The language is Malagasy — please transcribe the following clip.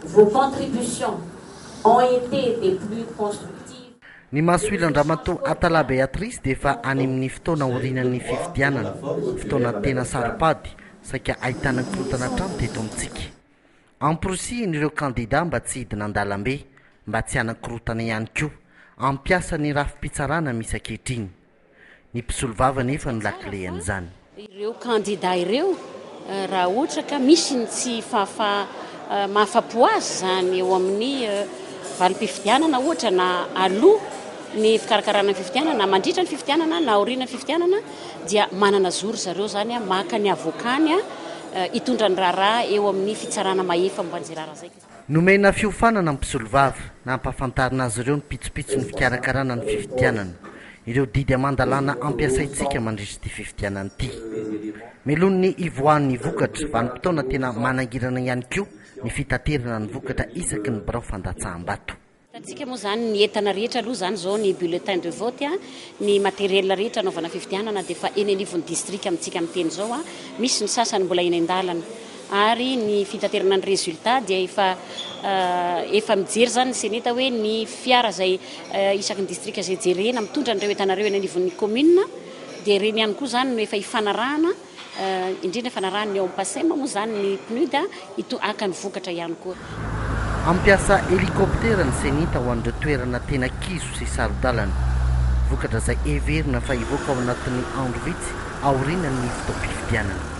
Vos contributions ont été des plus constructives. Ny masoilan-dRamatoa Atallah Béatrice dia efa any amin'ny fotoana aorianan'ny fifidianana, fotoana tena saro-pady, saika ahitana korontana hatrany teto amintsika. Amporisihiny ireo kandida mba tsy hidina an-dalambe, mba tsy hanakorontana ihany koa, hampiasa ny rafi-pitsarana misy ankehitriny. Ny mpisolovava anefa no lakilean'izany. Ireo kandida ireo raha ohatra ka misy ny tsy fahafaha mahafapo azy izany eo amin'ny valim-pifidianana ohatra na aloha ny fikarakarana ny fifidianana na mandritra ny fifidianana na aorian'ny fifidianana dia manana zo ry zareo izany maka ny avocat-ny hitondra ny raharaha eo amin'ny fitsarana mahefa momba an'izay raharaha izay. Nomena fiofanana ny mpisolovava, nampahafantarina azy ireo ny pitsopitson'ny fikarakarana ny fifidianana, ireo didy aman-dalàna ampiasaintsika mandritra ity fifidianana ity. Melohin'ny hivoahan'ny vokatra, vanim-potoana tena manahirana ihany koa ny fitaterana ny vokatra isaky ny birao fandatsaham-bato. Hitantsika moa izany ny entana rehetra aloha izany izao ny bulletin de vote, ny matériel rehetra anaovana fifidianana dia efa eny anivon'ny distrika amintsika miteny izao, misy ny sasany mbola eny an-dalana. Ary ny fitaterana ny résultat dia efa efa mijery izany ny CENIT hoe ny fiara izay isaky ny distrika izay jerena mitondra an'ireo entana ireo eny anivon'ny commune dia ireny ihany koa izany no efa ifanarahana indrindra ifanarahan'ny ao amin'ny PACEM moa izany ny PNUD hito haka ny vokatra ihany koa. Hampiasa hélicoptère ny CENIT ho an'ireo toerana tena kizo sy saro-dalana. Vokatra izay heverina fa hivoaka ao anatin'ny andro vitsy aorianan'ny fotoam-pifidianana.